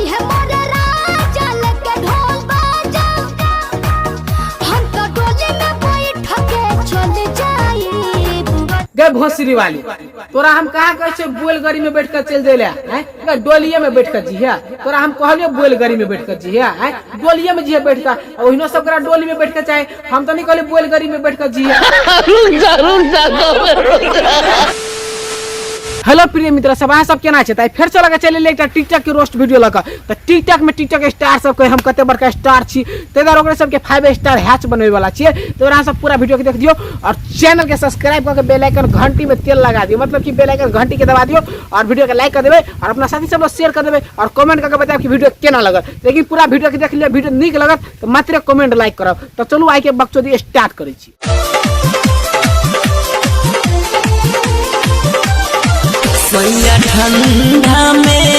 है मोरे राजा लेके ढोल बाजा, हम तो डोली में बैठ के चल जाइब। गए भोसरी वाली, तोरा हम कहा कहै छियै बैलगाड़ी में बैठ कर चलि जैले हैं? गए डोलिये में बैठ कर जिहे, तोरा हम कहलियो बैलगाड़ी में बैठ कर जिहे हैं? डोलिये में जिहे बैठ कर, ओहिनो सब करा डोली में बैठ कर चाहे, हम तो नहीं कहलियो बैलगाड़ी में बैठ कर जिहे। हेलो प्रिय मित्र सब, अहाँ सब केना छै? तऽ फेर से लगा चलि एकटा टिकटॉक के रोस्ट वीडियो लऽ कऽ। तऽ टिकटॉक में टिकटॉक स्टार सब के हम कते बड़का स्टार छी, ताहि दुआरे ओकरा सबके 5 स्टार हैच बनबै वाला छियै। तऽ अहाँ सब पूरा वीडियो के देख दियौ और चैनल के सब्सक्राइब कऽ के बेल आइकन घंटी में तेल लगा दियौ, मतलब कि बेल आइकन घंटी के दबा दियौ और वीडियो के लाइक कर देबै और अपना साथी सब शेयर कर देबै और कमेंट कऽ के बतायब कि वीडियो केना लगल। लेकिन पूरा वीडियो के देख लिअ, वीडियो नीक लगत तऽ मात्र कमेंट लाइक करब। तऽ चलू आइ के बकचोदी स्टार्ट करै छी। सैया ठंडा में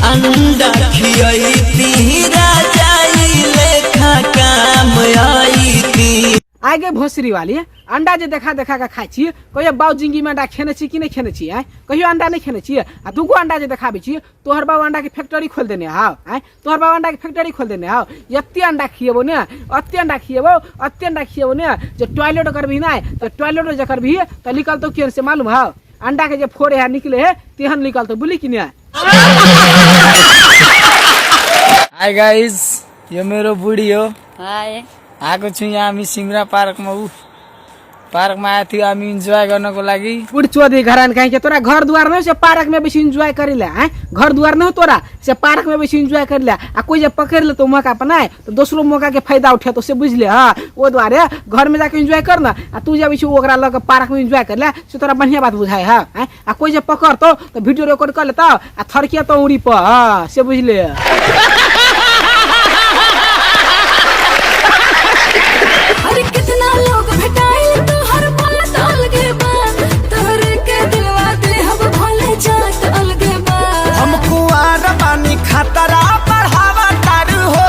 अंडा खियती, राजाई लेखा काम आईती। आइ गे भोसरी वाली, अंडा जे देखा देखा के खाइ छी, कहियो बाउ जिंदगी में अंडा खेने छी कि नहि खेने छी? आँय, कहियो अंडा नहि खेने छी? आ दूगो अंडा जे देखाबै छी, तोहर बाउ अंडा के फैक्ट्री खोल देने हौ? आँय, तोहर बाबा अंडा के फैक्ट्री खोल देने हौ? एते अंडा खिएबो ने, एते अंडा खिएबो, एते अंडा खिएबो ने जे टॉयलेट करबही नहि तऽ टॉयलेट जे करबही तऽ निकलतौ केहन से मालूम हौ? अंडा के जे फोड़े है निकले है तेहन निकलतौ, बुझली कि नहि? हाई गाइस, यो मेरो बुढी हो। हाई। आएको छु यहाँ हामी सिमरा पार्कमा। ऊ पार्कमा आएको थियो हामी इन्जोय गर्नको लागि। बुढ़ चोदी घरान कहीं के, तोरा घर द्वार नहीं से पार्क में बेसी एंजॉय करी ले? हैं, घर द्वार नहीं हो तोरा से पार्क में बेसी एंजॉय करी ले? आ कोई जब पकड़ ले तो मौका बनाए तो दोसरो मौका के फायदा उठे तो से बुझ ले। हाँ, वो द्वारे घर में जाके एंजॉय कर ना, आ तू जब इसे ओकरा लग पार्क में एंजॉय कर ले से तोरा बढ़िया बात बुझाए। हाँ, हैं? आ कोई जब पकड़तो तो वीडियो रिकॉर्ड कर लेता आ थरकिया तो उड़ी पर। हाँ, से बुझ ले। अरे कितना लोग भेटाइल तोहर बात अलगे बा, तोहर के दिलवा दे हम भोले जात अलगे बा। हम कुआर बानी, खतरा बढ़ावा तारू हो,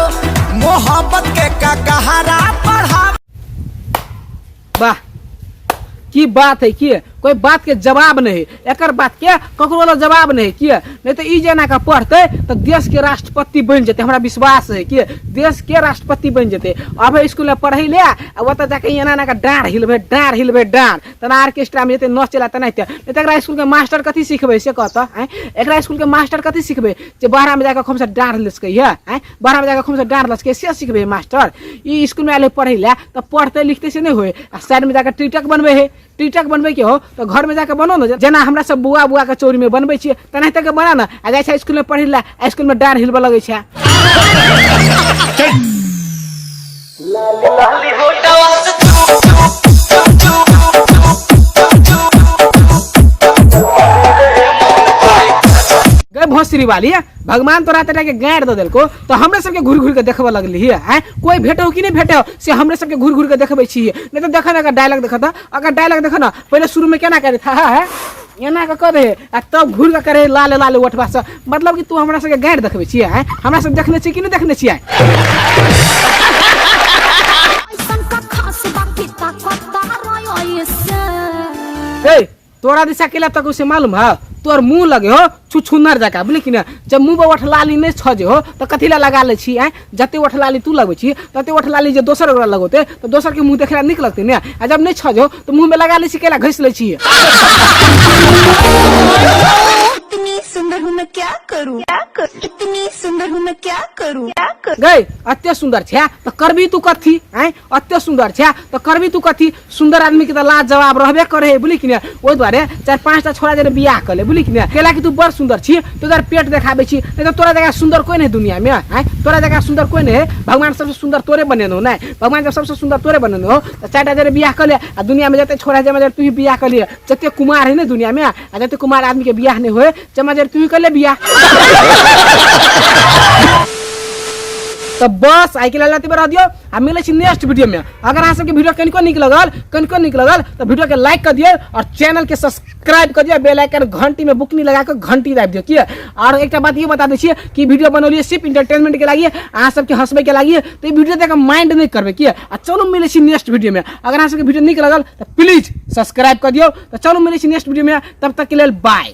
मोहब्बत के का कहारा बढ़ावा। वाह की बात है, की कोई बात के जवाब नहीं, एकर बात के ककरो लग जवाब नहीं। किए नहीं तो ई जेना के पढ़ते तो देश के राष्ट्रपति बन जेते, हमरा विश्वास है कि देश के राष्ट्रपति बन जेते। अब स्कूल में पढ़े ले आ ओतऽ जाके एना एना के डाँड़ हिलबे, डाँड़ हिलबे, डाँड़ तना ऑर्केस्ट्रा में जेते नचेला तेनाहिते। नहीं तो एकरा स्कूल के मास्टर कथी सिखबै से कहतऽ? आँय, एकरा स्कूल के मास्टर कथी सिखबै जे बाहरा में जाके खूब से डाँड़ लचकै है? आँय, बाहरा में जाके खूब से डाँड़ लचकै से सिखबै मास्टर? ई स्कूल में आयल है पढ़ै लए तऽ पढ़तै लिखतै से नहि होय, आ साइड में जाके टिकटक बनबै है। टिकटक बनबै के हो तऽ घर में जाके बनो ने, जेना हमरा सब बुआ बुआ के चोरी में बनबै छियै तेनाहिते के बना ने। आ जाइ छै स्कूल में पढ़ै लए आ स्कूल में डाँड़ हिलबऽ लगै छै। गए भोसरी वाली, भगवान तोरा तेरा के गाड़ दऽ देलको तऽ हमरे सबके घुरि घुरि के देखबऽ लगली है। आँय, कोई भेटो कि नहि भेटो से हमरे सबके घुरि घुरि के देखबै छी। नहीं तऽ देख ने, अगर डायलॉग देख तऽ, अगर डायलॉग देख ने, पहिले शुरू में केना करे था है, एना के करे आ तब घुरि के करे लाल लाल ओठवा से, मतलब कि तू हमरा सबके गाड़ देखबै छियै? आँय, हमरा सब देखने छी कि नहि देखने छियै? ऐसन का खास बाकी ताकत तारो ऐसे। ए तोरा दिशा केला तक उसे मालूम है, तोर मुंह लगे हो छुछुनर जका, बुझली कि ना? जब मुंह पर ओठलाली नहीं छजे हो तो कथी ला लगा ले छी? आँय, जते ओठलाली तू लगबै छी तते ओठलाली जे दोसर ओकरा लगौते तो दोसर के मुंह देखला नीक लगते ने। आ जब नहीं छजे हो तो मुंह में लगा ले छी, केला घसि ले छी? इतनी सुंदर हूँ मैं क्या करूँ, क्या करूँ, इतनी सुंदर हूँ मैं क्या करूँ, क्या करूँ? गई अते सुंदर छे तो करबी तू कथी? आँय, अते सुंदर छे तो करबी तू कथी? सुंदर आदमी के तो लाज जवाब रहबे करे है, बुझली कि ने? ओहि दुआरे 4-5टा छोरा जरे बियाह कर ले, बुझली कि ने? केला कि तू बड़ सुंदर छी तो तोरा पेट देखाबै छी, नहीं तो तोरा जगह सुंदर कोई नहीं दुनिया में। आँय, तोरा जगह सुंदर कोई नहीं है, भगवान सबसे सुंदर तोरे बनेने हो। नहीं, भगवान जब सबसे सुंदर तोरे बनेने हो तो 4टा जरे बियाह कर ले आ दुनिया में जते छोरा जमा जरे तू ही बियाह कर लिए, जते कुमार है ने दुनिया में आ जते कुमार आदमी के बियाह नहीं होए जमा जरे तू ही कर ले बियाह। तो बस आई के लेल एतबे रह दियौ आ मिलै छी नेक्स्ट वीडियो में। अगर अहाँ सबके वीडियो कनिको नीक लगल, कनिको नीक लगल तो वीडियो के लाइक कर दियौ और चैनल के सब्सक्राइब कर दियौ, बेल आइकन घंटी में बुकनी लगा के घंटी दाबि दियौ। किया और एकटा बात इहो बता दै छियै कि वीडियो बनौलियै सिर्फ इंटरटेनमेंट के लागि, अहाँ सबके हंसबै के लागि, तो ई वीडियो देख के माइंड नहीं करबै। किया आ चलू मिलै छी नेक्स्ट वीडियो में। अगर अहाँ सबके वीडियो नीक लगल तो प्लीज सब्सक्राइब कर दियौ। तो चलू मिलै छी नेक्स्ट वीडियो में, तब तक के लेल बाय।